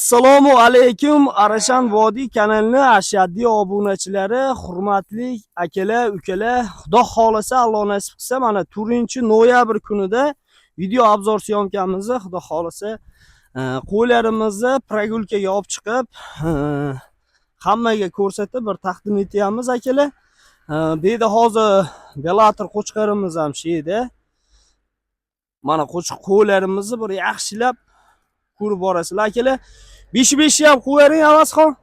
Assalomu alaykum Arashan Vodiy kanalini ashaddiy obunachilari, hurmatli akalar, ukalar, Xudo xolasa, Alloh nasib qilsa, mana 4-noyabr kunida video obzor syomkamizni Xudo xolasa qo'ylarimizni прогулка ga olib chiqib, hammaga ko'rsatib bir taqdim etyapmiz akalar. Bu yerda hozir Belator qo'chqorimiz ham shu yerda. Mana qo'ylarimizni bir yaxshilab ko'rib borasizlar akalar. 5 5 ham qo'yavering, Avazxon.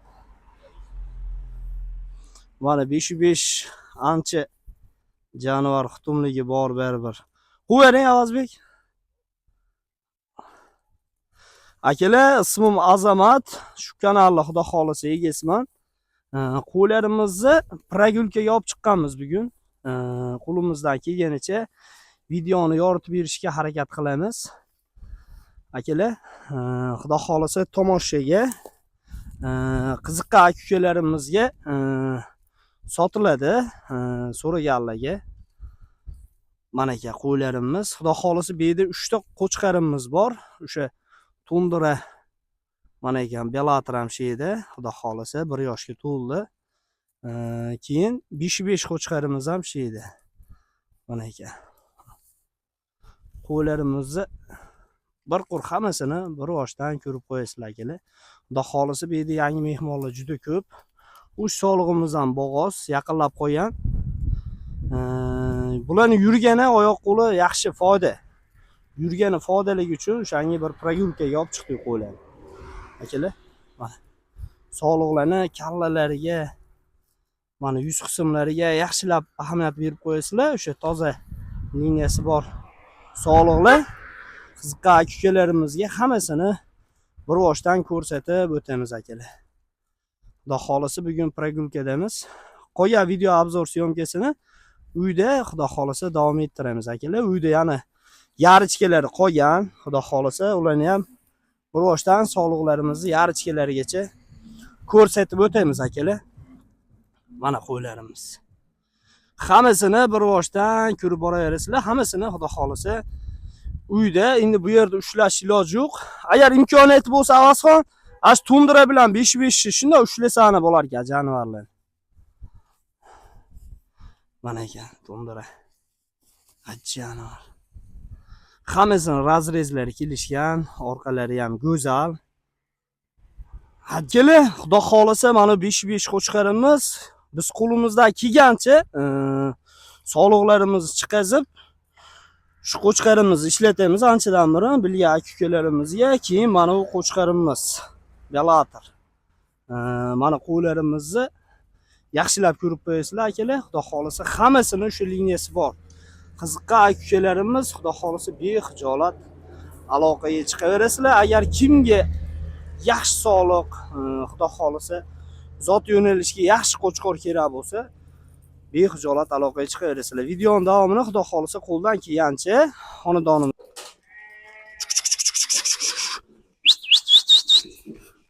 Mana 5 5 ancha jonivor xutumligi bor baribir. Qo'yavering, Avazbek. Akalar, ismim Azamat. Shu kanalni Xudo xolasa egasiman. Qo'ylarimizni прогулка ga olib chiqqanmiz bugun. Qo'limizdan kelganicha videoni yoritib berishga harakat qilamiz. Akalar, Xudo xolasa tomoshaga qiziqqan aka ukalarimizga sotiladi, so'raganlarga. Mana aka qo'ylarimiz. Xudo xolasa bu yerda 3 ta qo'chqarimiz bor. O'sha tundra mana ekan, Belator ham shu yerda. Xudo xolasa 1 yoshga to'ldi. Keyin 5-5 qo'chqarimiz ham shu yerda. Mana ekan. Qo'ylarimizni bir qur hammasini bir boshdan ko'rib qo'yasizlar akalar. Xudo xolasa bu yerda yangi mehmonlar juda ko'p. Uch solig'imiz ham bo'g'oz yaqinlab qolgan. Bularni yurgani oyoq qo'li yaxshi foyda. Yurgani foydaligi uchun o'shanga bir прогулка ga olib chiqdik qo'ylarni. Akalar, mana soliqlarni kallalariga, mana yuz qismlariga yaxshilab ahamiyat berib qo'yasizlar. O'sha toza liniyasi bor soliqlar qiziqqan aka ukalarimizga hammasini bir boshdan ko'rsatib o'tamiz akalar. Xudo xolasa bugun прогулка damiz. Qolgan video obzor syomkasini uyda Xudo xolasa davom ettiramiz akalar. Uyda yana yarichkalari qolgan, Xudo xolasa ularni ham bir boshdan soliqlarimizni yarichkalarigacha ko'rsatib o'tamiz akalar. Mana qo'ylarimiz. Hammasini bir boshdan ko'rib boraverasizlar. Hammasini Xudo xolasa uyda endi bu yerda ushlash iloji yo'q. Agar imkoniyati bo'lsa, Avazxon, ash tundra bilan 5-5 shunday ushlasani bo'lar ekan jonivorlar. Mana ekan tundra. Jonivor. Hammasini разрез lari kelishgan, orqalari ham go'zal. Hakeli, Xudo xolasa mana 5-5 qo'chqorimiz biz qo'limizdan kelgancha soliqlarimizni chiqazib shu qo'chqorimizni ishlatamiz anchadan beri bilgan aka ukalarimizga. Keyin mana bu qo'chqorimiz Belator. Mana qo'ylarimizni yaxshilab ko'rib qo'yasizlar akalar. Xudo xolasa hammasini o'sha liniyasi bor. Qiziqqan aka ukalarimiz Xudo xolasa bexijolat aloqaga chiqaverasizlar. Agar kimga yaxshi soliq, Xudo xolasa zot yo'nalishga yaxshi qo'chqor kerak bo'lsa, bexijolat aloqaga chiqaverasizlar. Videoning davomini Xudo xolasa qo'ldan kelgancha xonadonim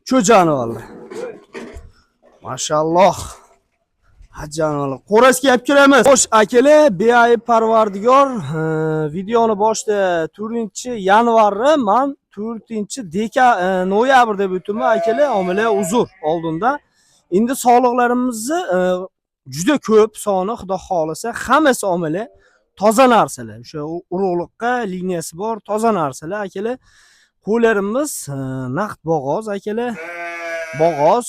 Shu jonivorlar. Mashalloh. Ha jonivorlar. Qo'rasga olib kiramiz. Xo'sh, akalar, beayb parvardigor, videoni boshida 4-yanvarni man 4 noyabr deb o'tibman akalar, omila uzr oldinda. Endi soliqlarimizni juda ko'p soni Xudo xolasa hammasi omila toza narsalar. O'sha urug'liqqa liniyasi bor toza narsalar akalar. Qo'ylarimiz naqd bo'g'oz akalar. Bo'g'oz.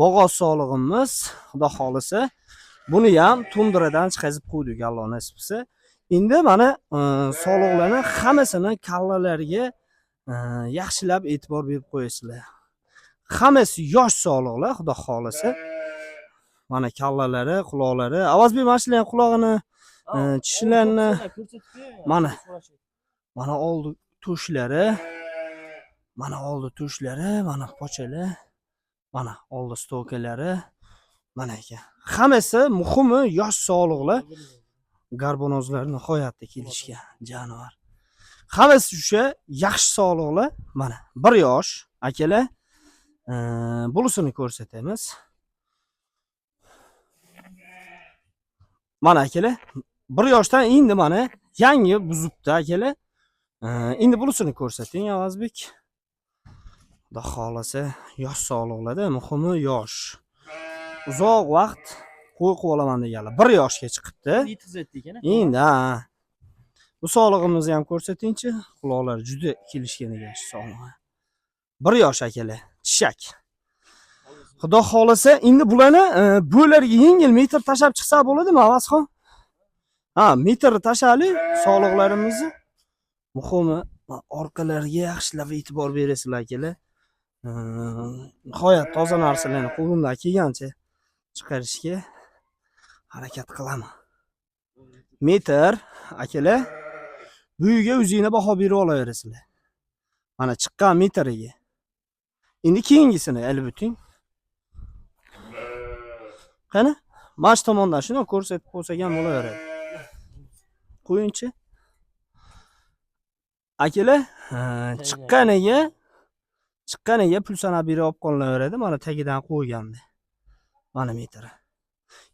Bo'g'oz solig'imiz Xudo xolasa buni ham tundradan chiqazib qo'ydik Alloh nasib qilsa. Endi mana soliqlarni hammasini kallalariga yaxshilab e'tibor berib qo'yasizlar. Hammasi yosh soliqlar Xudo xolasa. Mana kallalari, quloqlari. Avazbek mana shularning qulog'ini, tishlarini mana mana oldi to'shlari, mana oldi to'shlari, mana pochalar, mana oldi stokalari, mana ekan. Hammasi muhimi yosh soliqlar. Garbonozlar nihoyatda kelishgan jonivor. Hammasi o'sha yaxshi soliqlar. Mana 1 yosh akalar. Bulisini ko'rsatamiz. Mana akalar, 1 yoshdan endi mana yangi buzibdi akalar. Endi bulisini ko'rsating, Avazbek. Xudo xohlasa yosh sog'liqlarda, muhimi yosh. Uzoq vaqt qo'y qilib olaman deganlar. 1 yoshga chiqibdi. Yetkazadi ekan. Endi ha. Bu sog'lig'imizni ham ko'rsatingchi. Quloqlari juda kelishgan ekan shu sog'lig'i. 1 yosh akalar, chishak. Xudo xohlasa endi bularni bo'ylariga yengil metr tashlab chiqsa bo'ladimi, Avazxon? Ha, metr tashlaylik sog'liqlarimizni. Muhimi orqalariga yaxshilab e'tibor berasizlar akalar. Nihoyat toza narsalarni qo'limdan kelgancha chiqarishga harakat qilaman. Metr akalar, bu uyga o'zingizlar baho berib olaverasizlar. Mana chiqqan metriga. Endi keyingisini ilib o'ting. Qani? Mana shu tomondan shuni ko'rsatib qo'ysak ham bo'laveradi. Qo'yingchi. Akalar, chiqqaniga pul sanab berib olib qoliнаveradi. Mana tagidan qo'ygandi. Mana metri.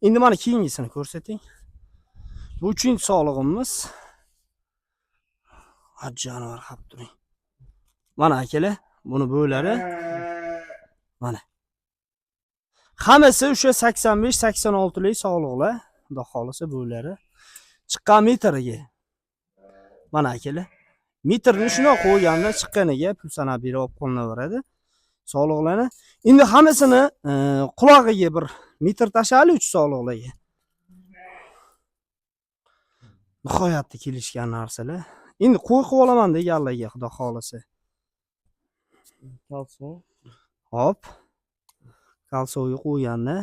Endi mana keyingisini ko'rsating. Bu uchinchi sog'lig'imiz. Jonivor qilib turing. Mana akalar, buni bo'ylari mana. Hammasi o'sha 85-86 lik sog'liqlar. Xudo xohlasa bo'ylari chiqqan metriga. Mana akalar. Metrni shundoq qo'yganda chiqqaniga pul sanab berib olib qolinaveradi. Sog'liqlarni. Endi hammasini qulog'iga bir metr tashlaylik uch sog'liqlarga. Nihoyatda kelishgan narsalar. Endi qo'y qilib olaman deganlarga xudo xohlasa. Kalso. Hop. Kalsoga qo'yganda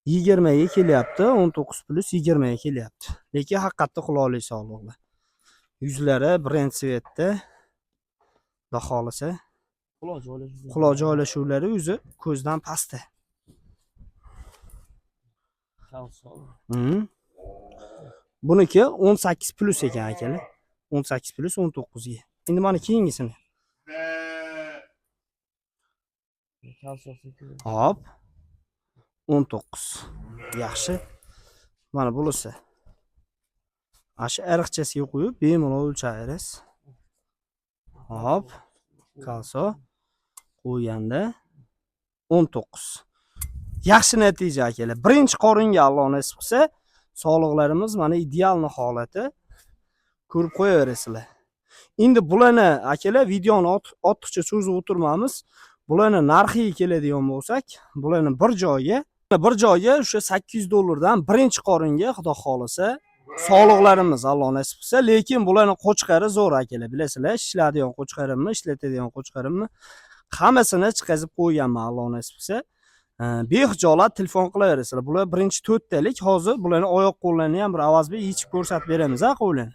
20 ga kelyapti, 19 plus 20 ga kelyapti. Lekin haqiqatda quloqli sog'liqlar. Yuzlari brend svetda. Xudo xohlasa Quloq joylashuv. Quloq joylashuvlari o'zi ko'zdan pastda. Kalso. Buniki 18 plus ekan akalar. 18 plus 19 ga. Endi mana keyingisini. Kalso. Hop. 19. Yaxshi. Mana bunisi. Ana shu ariqchasiga qo'yib bemalol o'lchaymiz. Hop. Kalso qo'yganda 19. Yaxshi natija akalar. Birinchi qoringa Alloh nasib qilsa, sog'liqlarimiz mana idealni holati ko'rib qo'yaverasizlar. Endi bularni akalar videoni ortiqcha cho'zib o'tirmamiz. Bularni narxiga keladigan bo'lsak, bularni bir joyga o'sha $800 dan birinchi qoringa xudo xohlasa sog'liqlarimiz Alloh nasib qilsa, lekin bularni qo'chqari zo'r akalar, bilasizlar, ishlaydigan qo'chqarimni, ishlatadigan qo'chqarimni hammasini chiqazib qo'yganman Alloh nasib qilsa. Behijolat telefon qilaverasizlar. Bular birinchi 4 talik, hozir bularni oyoq qo'llarini ham bir Avazbek yechib ko'rsatib beramiz, ha, qo'lini.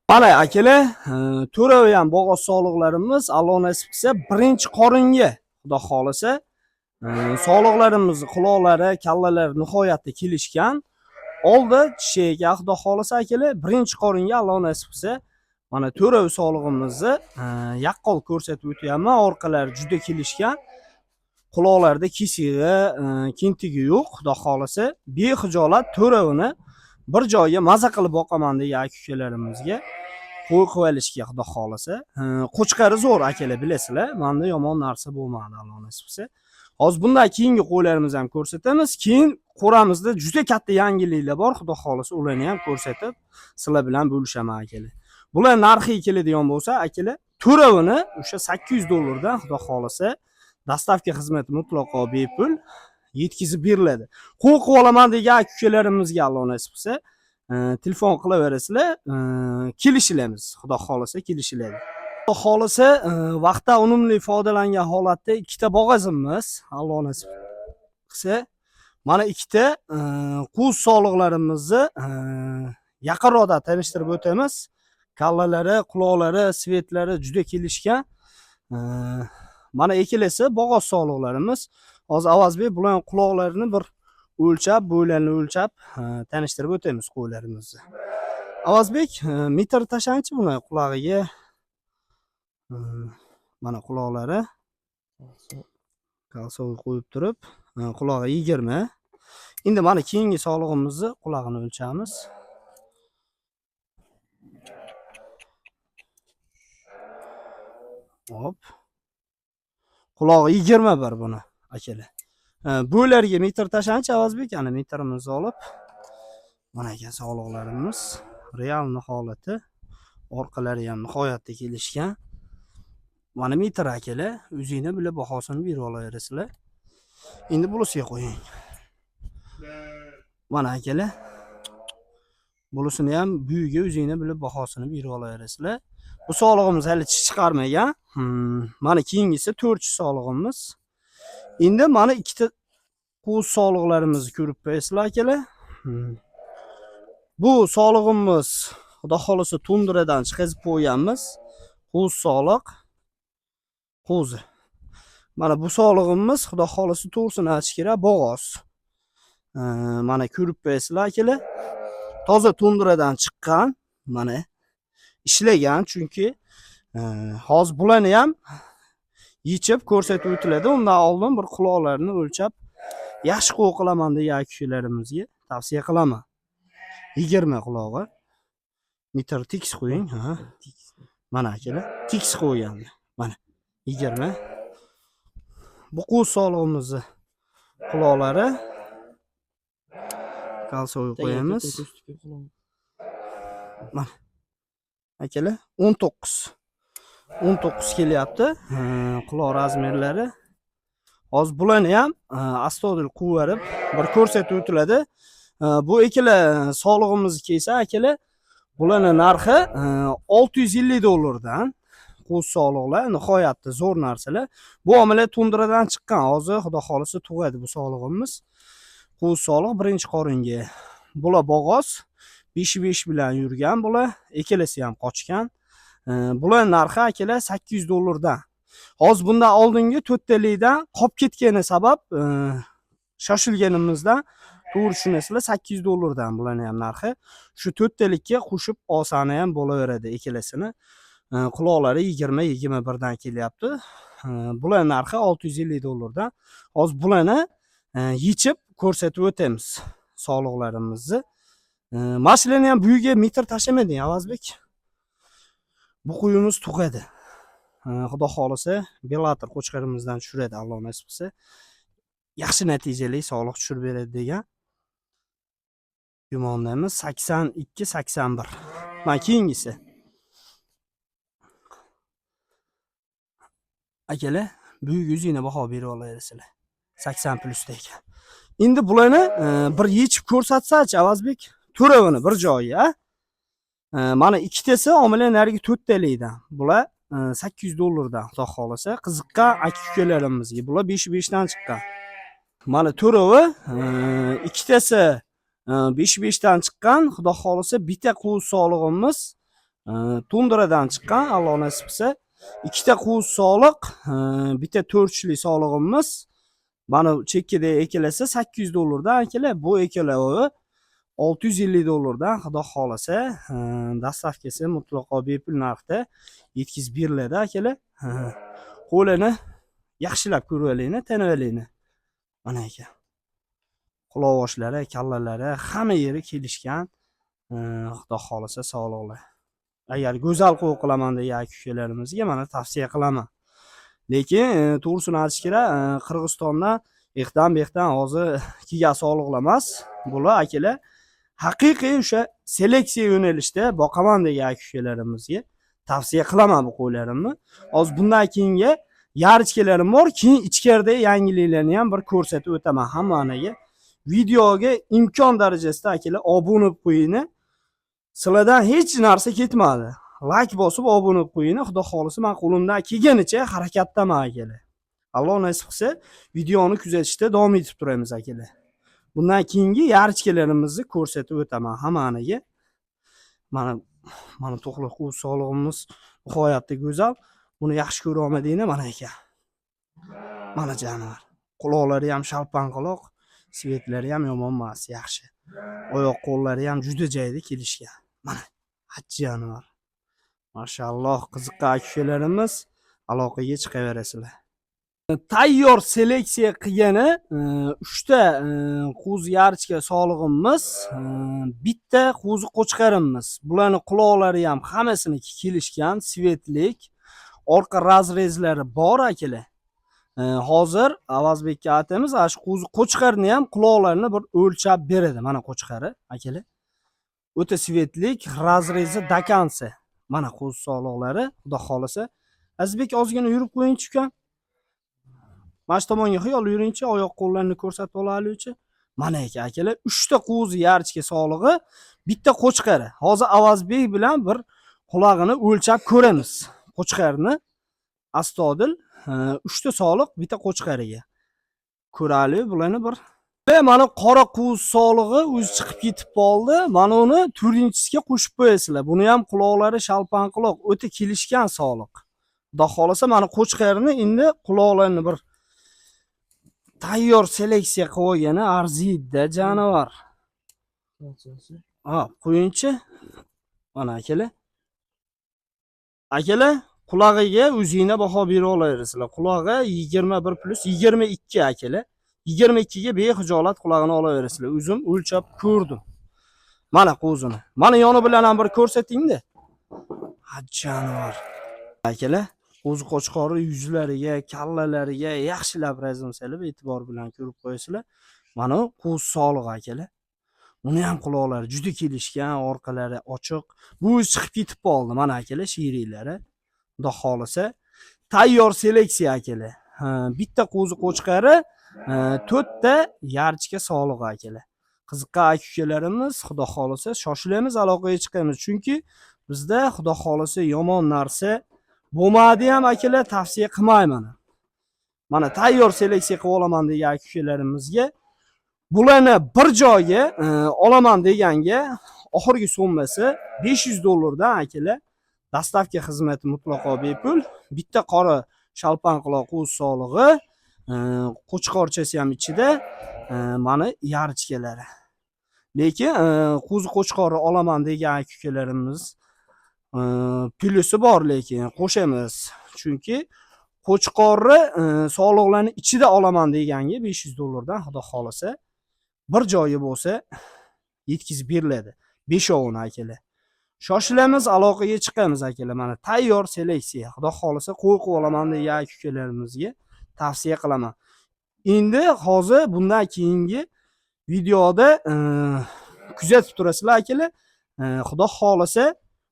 Mana akalar, to'ravi ham bo'g'oz sog'liqlarimiz Alloh nasib qilsa birinchi qoringa xudo xohlasa, sog'liqlarimiz, quloqlari, kallalari nihoyatda kelishgan. Oldi tishiga xudo xohlasa akalar birinchi qoringa Alloh nasib qilsa mana to'ravi sog'lig'imizni yaqqol ko'rsatib o'tyapman. Orqalari juda kelishgan. Quloqlarda kesig'i, kentigi yo'q, xudo xohlasa behijolat to'ravini bir joyga maza qilib boqaman degan aka-ukalarimizga qo'y qilib olishga xudo xohlasa. Qo'chqari zo'r akalar, bilasizlar, menda yomon narsa bo'lmadi Alloh nasib qilsa. Hozir bundan keyingi qo'ylarimizni ham ko'rsatamiz. Keyin qo'ramizda juda katta yangiliklar bor, xudo xohlasa ularni ham ko'rsatib sizlar bilan bo'lishaman akalar. Bular narxiga keladigan bo'lsa, akalar, to'ravini o'sha $800 dan xudo xohlasa dastavka xizmati mutlaqo bepul yetkazib beriladi. Qo'y qilib olaman degan aka-ukalarimizga Alloh nasib qilsa, telefon qilaverasizlar, kelishilamiz. Xudo xohlasa kelishiladi. Xudo xohlasa, vaqtdan unumli foydalangan holatda ikkita bo'g'azimiz Alloh nasib qilsa, mana ikkita quz sog'liqlarimizni yaqinroqda tanishtirib o'tamiz. Kallalari, quloqlari, svetlari juda kelishgan. Mana ikkalasi bo'g'oz sog'liqlarimiz. Hozir Avazbek bularning quloqlarini bir o'lchab, bo'ylarini o'lchab tanishtirib o'tamiz qo'ylarimizni. Avazbek, metr tashlangchi buni qulog'iga. Mana quloqlari. Kalsovga qo'yib turib, qulog'i 20. Endi mana keyingi sog'lig'imizni qulog'ini o'lchamiz. Hop. Qulog'i 21 buni akalar. Bo'ylariga metr tashlanchi, Avazbek, ana metrimizni olib. Mana ekan sog'liqlarimiz realni holati. Orqalari ham nihoyatda kelishgan. Mana metr akalar, o'zingni bilib bahosini berib olaverasizlar. Endi bunisiga qo'ying. Mana akalar. Bunisini ham buyiga o'zingni bilib bahosini berib olaverasizlar. Bu sog'lig'imiz hali tish chiqarmagan. Mana keyingisi 4 sog'lig'imiz. Endi mana ikkita qo'z sog'liqlarimizni ko'rib qo'yasizlar akalar. Bu sog'lig'imiz Xudo xolasa tunduradan chiqazib qo'yganmiz. Qo'z sog'liq. Qo'zi. Mana bu sog'lig'imiz Xudo xolasa to'g'risini aytish kerak, bo'g'oz. Mana ko'rib qo'yasizlar akalar. Toza tunduradan chiqqan, mana ishlagan, chunki hozir bularni ham yechib ko'rsatib o'tiladi. Undan oldin bir quloqlarini o'lchab yaxshi qo'y qilaman degan kishilarimizga tavsiya qilaman. 20 qulog'i. Metr tekis qo'ying, ha. Mana akalar, tekis qo'yganlar. Mana 20. Bu qo'z sog'lig'imizni quloqlari. Kalsoy qo'yamiz. Akalar, 19. 19 kelyapti. Quloq razmerlari. Hozir bularni ham astoydil quvvarib bir ko'rsatib o'tiladi. Bu ikkala sog'lig'imizni kelsa akalar, bularni narxi 650 dollardan. Qo'z sog'liqlar nihoyatda zo'r narsalar. Bu omila tunduradan chiqqan. Hozir Xudo xolisa tug'adi bu sog'lig'imiz. Qo'z sog'liq birinchi qoringa. Bular bo'g'oz 5-5 bilan yurgan bular, ikkalasi ham qochgan. Bular narxi akalar 800 dollardan. Hozir bundan oldingi to'rttalikdan qolib ketgani sabab shoshilganimizdan, to'g'ri tushunasizlar, 800 dollardan bularni ham narxi. Shu to'rttalikka qo'shib olsani ham bo'laveradi ikkalasini. Quloqlari 20-21 dan kelyapti. Bular narxi 650 dollardan. Hozir bularni yechib ko'rsatib o'tamiz sog'liqlarimizni. Mashinani ham buyiga metr tashlamading, Avazbek. Bu qo'yimiz tug'adi. Xudo xolasa Bellator qo'chqorimizdan tushiradi, Alloh nasib qilsa. Yaxshi natijali sog'liq tushirib beradi degan gumondamiz. 82 81. Mana keyingisi. Akalar, buyuk yuzingni baho berib olaverasizlar. 80 plusda ekan. Endi bularni bir yechib ko'rsatsachi, Avazbek, to'rovini bir joyi, a? Mana ikkitasi omila narigi to'rttalikdan. Bular 800 dollardan Xudo xolasa. Qiziqqan aka ukalarimizga bular 5-5 dan chiqqan. Mana to'rovi, ikkitasi 5-5 dan chiqqan. Xudo xolasa bitta qo'z sog'lig'imiz tunduradan chiqqan, Alloh nasib qilsa. Ikkita qo'z sog'liq, bitta to'rtchilik sog'lig'imiz. Mana chekkada ikkalasi 800 dollardan akalar, bu ikkalovi 650 dollardan Xudo xolasa, dastavkasi mutlaqo bepul narxda yetkazib beriladi akalar. Qo'lini yaxshilab ko'rib olinglar, tanib olinglar. Mana aka. Quloqboshlari, kallalari hamma yeri kelishgan. Xudo xolasa sog'liqlar. Agar go'zal qo'y qilaman degan aka ukalarimizga mana tavsiya qilaman. Lekin to'g'risini aytish kerak, Qirg'izistondan ehdan behdan hozir kelgan sog'liqlar emas. Bular akalar haqiqiy o'sha seleksiya yo'nalishda boqaman degan aka ukalarimizga tavsiya qilaman bu qo'ylarimni. Hozir bundan keyingi yarichkalarim bor, keyin ichkarida yangiliklarni ham bir ko'rsatib o'taman hammaniga. Videoga imkon darajasida akalar obuna bo'lib qo'yinglar. Sizlardan hech narsa ketmadi. Like bosib obuna bo'lib qo'yinglar. Xudo xolisa men qo'limdan kelganicha harakatdaman akalar. Alloh nasib qilsa videoni kuzatishda davom etib turamiz akalar. Bundan keyingi yarichkalarimizni ko'rsatib o'taman hammaniga. Mana to'qliq qo'z sog'lig'imiz nihoyatda go'zal. Buni yaxshi ko'ra olmadinglar mana ekan. Mana jonivor. Quloqlari ham shalpan quloq, svetlari ham yomon emas, yaxshi. Oyoq qo'llari ham juda joyida kelishgan. Mana haj jonivor. Mashalloh, qiziqqan aka-ukalarimiz aloqaga chiqaverasizlar. Tayyor seleksiya qilgani 3 ta qo'zi yarichka sog'lig'imiz, bitta qo'zi qo'chqarimiz. Bularni quloqlari ham hammasiniki kelishgan, svetlik, orqa razrezlari bor akalar. Hozir Avazbekka aytamiz, ana shu qo'zi qo'chqorni ham quloqlarini bir o'lchab beradi. Mana qo'chqori, akalar. O'ta светлик, разрезы до конца. Mana qo'zi sog'liqlari, xudo xolasa. Azizbek, ozgina yurib qo'yingchi, ukam. Mana shu tomonga xiyol yuringchi, oyoq qo'llarini ko'rsatib olaylikchi. Mana aka, akalar, 3 ta qo'zi yarchka sog'lig'i, bitta qo'chqori. Hozir Avazbek bilan bir qulog'ini o'lchab ko'ramiz. Qo'chqorni astodil 3 ta soliq bitta qo'chqoriga. Ko'raylik bularni bir. Mana qora qo'z solig'i o'zi chiqib ketib qoldi. Mana uni to'rtinchisiga qo'shib qo'yasizlar. Buni ham quloqlari shalpan quloq, o'ta kelishgan soliq. Xudo xolasa, mana qo'chqorini endi quloqlarini bir tayyor seleksiya qilib olgani arziydi, jonivor. Kalsiyasi. Ha, qo'yingchi. Mana akalar. Akalar, qulog'iga o'zinglar baho bera olaverasizlar. Qulog'i 21 plus 22, akalar. 22 ga bexijolat qulog'ini olaverasizlar. O'zim o'lchab ko'rdim. Mana qo'zini. Mana yoni bilan ham bir ko'rsatingda. Ha, jonivor. Akalar, qo'zi qo'chqori yuzlariga, kallalariga yaxshilab razm solib, e'tibor bilan ko'rib qo'yasizlar. Mana qo'z solig'i, akalar. Uni ham quloqlari juda kelishgan, orqalari ochiq. Bu o'zi chiqib ketib qoldi. Mana akalar, sheriklari. Xudo xolasa, tayyor seleksiya, akalar. Ha, bitta qo'zi qo'chqari, to'rtta yarchka solig'i, akalar. Qiziqqan aka ukalarimiz, xudo xolasa, shoshilamiz, aloqaga chiqamiz. Chunki bizda, xudo xolasa, yomon narsa bo'lmadi ham, akalar, tavsiya qilmayman. Mana tayyor seleksiya qilib olaman degan aka ukalarimizga bularni bir joyga olaman deganga oxirgi summasi 500 dollardan, akalar. Доставка xizmati mutlaqo bepul. Bitta qora shalpan quloq qo'z solig'i, qo'chqorchasi ham ichida, mana yarichkalari. Lekin qo'zi qo'chqorni olaman degan aka ukalarimiz plyusi bor, lekin qo'shamiz. Chunki qo'chqorni soliqlarni ichida olaman deganga 500 dollardan, xudo xolasa, bir joyi bo'lsa yetkazib beriladi. Beshovini, akalar. Shoshilamiz, aloqaga chiqamiz, akalar. Mana tayyor seleksiya. Xudo xolasa, qo'y qilib olaman degan aka ukalarimizga tavsiya qilaman. Endi hozir bundan keyingi videoda kuzatib turasizlar, akalar. Xudo xolasa,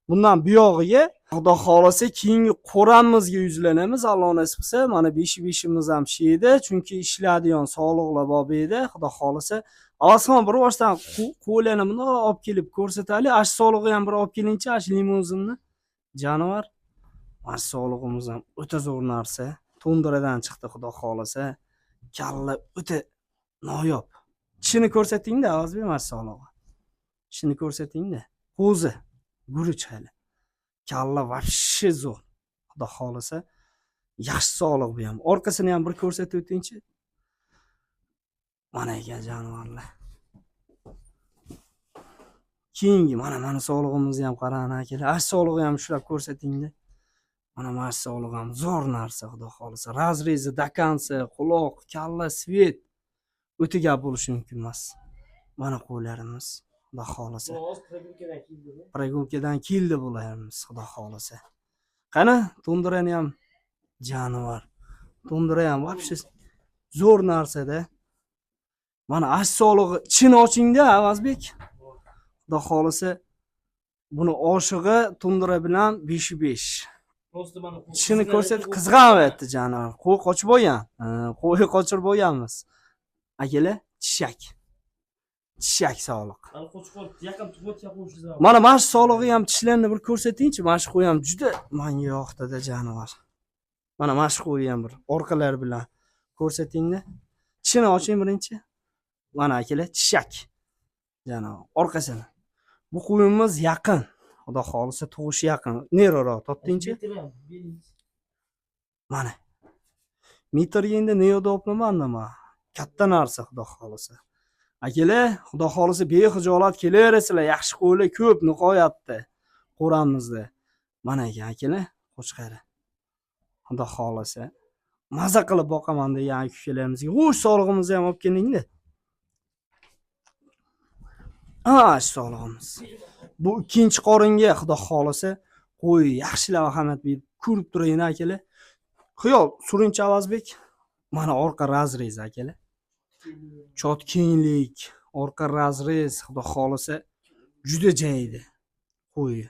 bundan buyog'iga, xudo xolasa, keyingi qo'ramizga yuzlanamiz. Alloh nasib qilsa, mana beshi beshimiz ham shu yerda, chunki ishlaydigan soliqlar bor bu yerda, xudo xolasa. Osmon bir boshdan qo'ylarni bundoq olib kelib ko'rsataylik. Ash solig'i ham bir olib kelingchi, ash limuzinni. Jonivor. Ash solig'imiz ham o'ta zo'r narsa. Tundradan chiqdi, xudo xolasa. Kalla o'ta noyob. Tishini ko'rsatingda, Avazbek, mana solig'i. Tishini ko'rsatingda. Qo'zi, guruch hali. Kalla вообще zo'r. Xudo xolasa, yaxshi soliq bu ham. Orqasini ham bir ko'rsatib o'tingchi. Mana ekan jonivorlar. Keyingi mana solig'imizni ham qarang, akalar. Ash solig'i ham ushlab ko'rsatingda. Mana sog'liq ham zo'r narsa, xudo xolasa. Разрезы до конца, quloq, kalla, свет. O'ta gap bo'lishi mumkin emas. Mana qo'ylarimiz, xudo xolasa. Hozir прогулка dan keldi. Прогулка dan keldi bularimiz, xudo xolasa. Qani, tundrani ham, jonivor. Tundra ham вообще zo'r narsada. Mana ash solig'i ichini ochingda, Avazbek. Xudo xolasa, buni oshig'i tundra bilan 5 5. Просто mana Tishini ko'rsatib qizg'anyapti jonivor. Qo'y qochib bo'lgan. Qo'y qochirib bo'lganmiz. Akalar, tishak. Tishak soliq. Mana qo'chqor yaqin tug'ayotgan qo'shiz. Mana shu solig'i ham tishlarini bir ko'rsatingchi. Mana shu qo'y ham juda manga yoqdi-da, jonivor. Mana shu qo'yni ham bir orqalari bilan ko'rsatingda. Tishini oching birinchi. Mana akalar, tishak. Jonivor, orqasini. Bu qo'yimiz yaqin. Xudo xolisa, tug'ishi yaqin. Neriroq topdingchi? Mana. Metrga endi ne deyapman nima? Katta narsa, xudo xolisa. Akalar, xudo xolisa, bexijolat kelaverasizlar. Yaxshi qo'ylar ko'p nihoyatda qo'ramizda. Mana ekan, akalar, qo'chqori. Xudo xolisa. Maza qilib boqaman degan aka-ukalarimizga xo'sh solig'imizni ham olib kelingda. Ha, shu solig'imiz. Bu ikkinchi qoringa, xudo xolasa, qo'y yaxshilab ahamiyat berib ko'rib turing, akalar. Xiyol surinchi, Avazbek. Mana orqa разрез, akalar. Chotkinlik, orqa разрез, xudo xohlasa, juda jaydi. Qo'y.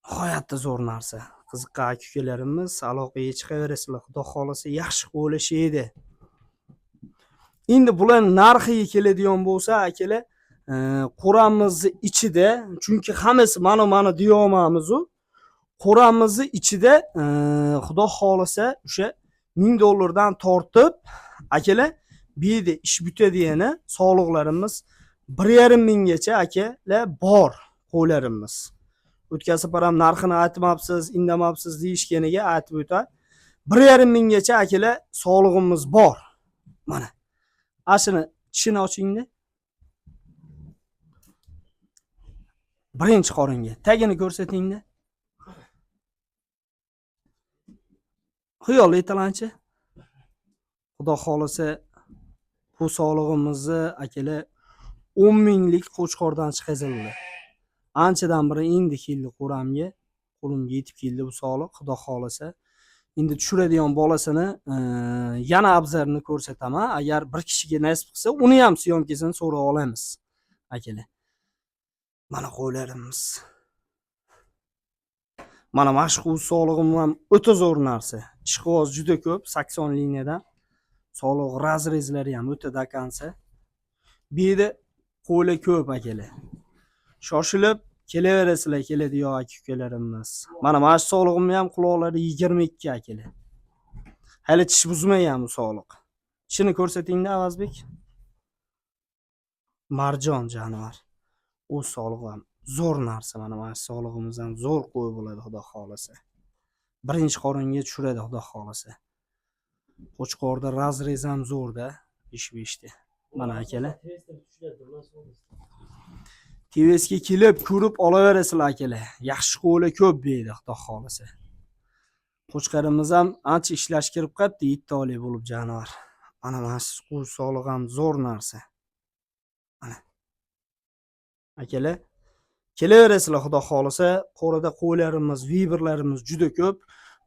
Nihoyatda zo'r narsa. Qiziqqan aka ukalarimiz aloqaga chiqaverasizlar. Xudo xohlasa, yaxshi qo'ylashadi. Endi bular narxiga keladigan bo'lsa, akalar, qo'ramizni ichida, chunki hammasi mana deyolmaymiz u. Qo'ramizni ichida, xudo xohlasa, o'sha 1000 dollardan tortib, akalar, bu yerda ish bitadi, soliqlarimiz 1,5 minggacha, akalar, bor qo'ylarimiz. O'tgan safar ham narxini aytmabsiz, indamabsiz deyishganiga aytib o'tay. 1,5 minggacha, akalar, solig'imiz bor. Mana. Ashuni tishini ochingda. Birinchi qoringa tagini ko'rsatingda. Xiyol aytalanchi. Xudo xohlasa bu solig'imizni, akalar, 10 minglik qo'chqordan chiqazildi. Anchadan beri endi keldi qo'ramga, qo'limga yetib keldi bu soliq, xudo xohlasa. Endi tushiradigan bolasini yana abzarini ko'rsataman. Agar bir kishiga nasib qilsa, uni ham syomkasini so'rab olamiz, akalar. Mana qo'ylarimiz. Mana mashhur solig'im ham o'ta zo'r narsa. Ishqiboz juda ko'p, 80 liniyadan. Soliq разрезlari ham o'ta dakansa. Bu yerda qo'ylar ko'p, akalar. Shoshilib kelaverasizlar, keladigan aka ukalarimiz. Mana shu solig'imni ham quloqlari 22, akalar. Hali tish buzmagan bu soliq. Tishini ko'rsatingda, Avazbek. Marjon jonivor. U soliq ham zo'r narsa. Mana shu solig'imiz ham zo'r qo'y bo'ladi, xudo xohlasa. Birinchi qoringa tushiradi, xudo xohlasa. Qo'chqorda разрез ham zo'rda, 5-5 ta. Mana akalar. TVSga kelib ko'rib olaverasizlar, akalar. Yaxshi qo'ylar ko'p bu yerda, xudo xohlasa. Qo'chqorimiz ham ancha ishlash kirib qolibdi, 7 oylik bo'lib jonivor. Mana shu qo'y solig'i ham zo'r narsa. Mana. Akalar, kelaverasizlar, xudo xohlasa. Qo'rada qo'ylarimiz, vibrlarimiz juda ko'p.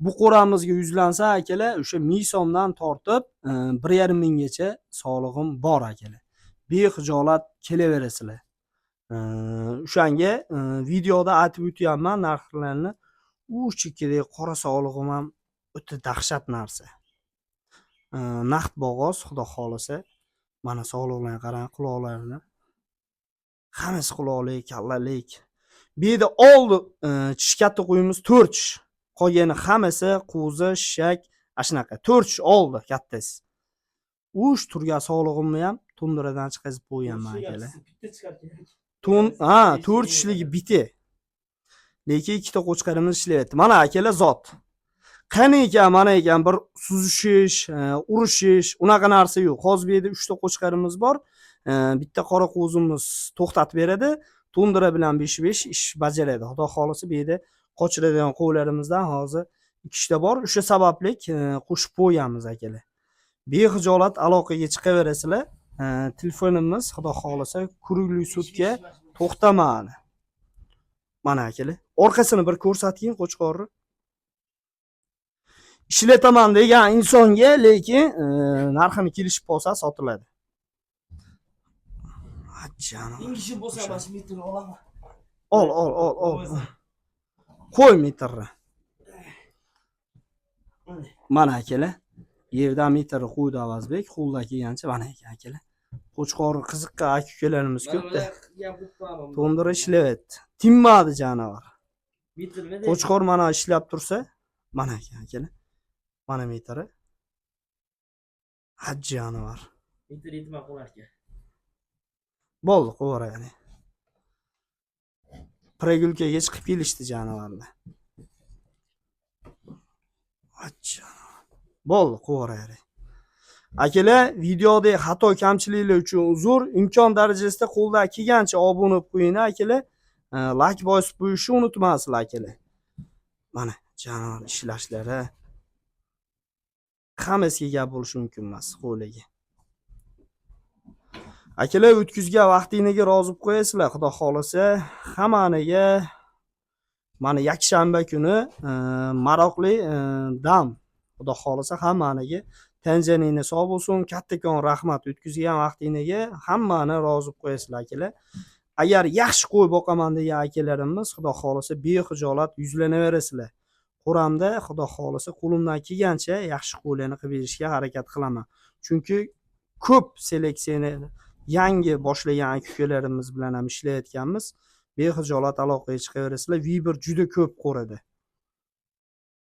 Bu qo'ramizga yuzlansa, akalar, o'sha 1000 so'mdan tortib 1,5 minggacha solig'im bor, akalar. Bexijolat kelaverasizlar. O'shanga videoda aytib o'tyapman narxlarni. U chekkadagi qora solig'im ham o'ta dahshat narsa. Naqd bo'g'oz, xudo xohlasa. Mana soliqlarni qarang, quloqlarini. Hammasi quloqlik, kallalik. Bu yerda oldi tish katta qo'yimiz 4 tish. Qolgani hammasi qo'zi, shak, ana shunaqa 4 tish oldi kattasi. Uch turgan solig'imni ham tunduradan chiqazib qo'yganman, akalar. Bitta chiqar kerak. Tun, ha, 4 tishligi bitta. Lekin ikkita qo'chqorimiz ishlayapti. Mana akalar zot. Qani ekan, mana ekan bir suzishish, urushish, unaqa narsa yo'q. Hozir bu yerda 3 ta qo'chqorimiz bor. Bitta qora qo'zimiz to'xtatib beradi. Tundura bilan 5-5 ish bajaradi. Xudo xohlasa bu yerda qochiradigan qo'ylarimizdan hozir 2 ta bor. O'sha sababli qo'shib qo'yamiz, akalar. Bexijolat aloqaga chiqaverasizlar. Telefonimiz xudo xohlasa kurugli sutga to'xtamadi. Mana akalar, orqasini bir ko'rsatgin qo'chqorni. Ishlataman degan insonga, lekin narxini kelishib qolsa sotiladi. Jonim. Ingishim bo'lsa mana shu metrni olaman. Ol, ol, ol, ol. Qo'y metrni. Mana akalar, yerdan metrni qo'ydi Avazbek, qo'lda kelgancha mana ekan akalar. Qo'chqorni qiziqqan aka ukalarimiz ko'pda. To'ndira ishlayapti. Tinmadi jonivor. Qo'chqor mana ishlab tursa, mana ekan akalar. Mana metri. Ha jonivor. Metr yetmay qolar ekan. Bo'ldi, qo'yaveraylik. Прогулка ga chiqib kelishdi jonivorlar. Jonivor. Bo'ldi, qo'yaveraylik. Akalar, videodagi xato kamchiliklar uchun uzr. Imkon darajasida qo'ldan kelgancha obuna bo'lib qo'ying, akalar. Like bosib qo'yishni unutmasizlar, akalar. Mana jonivor ishlashlari. Hammasiga gap bo'lishi mumkin emas qo'liga. Akalar, o'tkazgan vaqtingizga rozi bo'lib qo'yasizlar, xudo xohlasa. Hammaniga mana yakshanba kuni maroqli dam, xudo xohlasa hammaniga Tan-joningni sog' bo'lsin. Kattakon rahmat o'tkazgan vaqtingga. Hammani rozi qilib qo'yasizlar, akalar. Agar yaxshi qo'y boqaman degan akalarimiz, xudo xohlasa, bexijolat yuzlanaverasizlar. Qo'ramda, xudo xohlasa, qo'limdan kelgancha yaxshi qo'ylarni qilib berishga harakat qilaman. Chunki ko'p seleksiyani yangi boshlagan aka ukalarimiz bilan ham ishlayotganmiz. Bexijolat aloqaga chiqaverasizlar. Выбор juda ko'p qo'rada.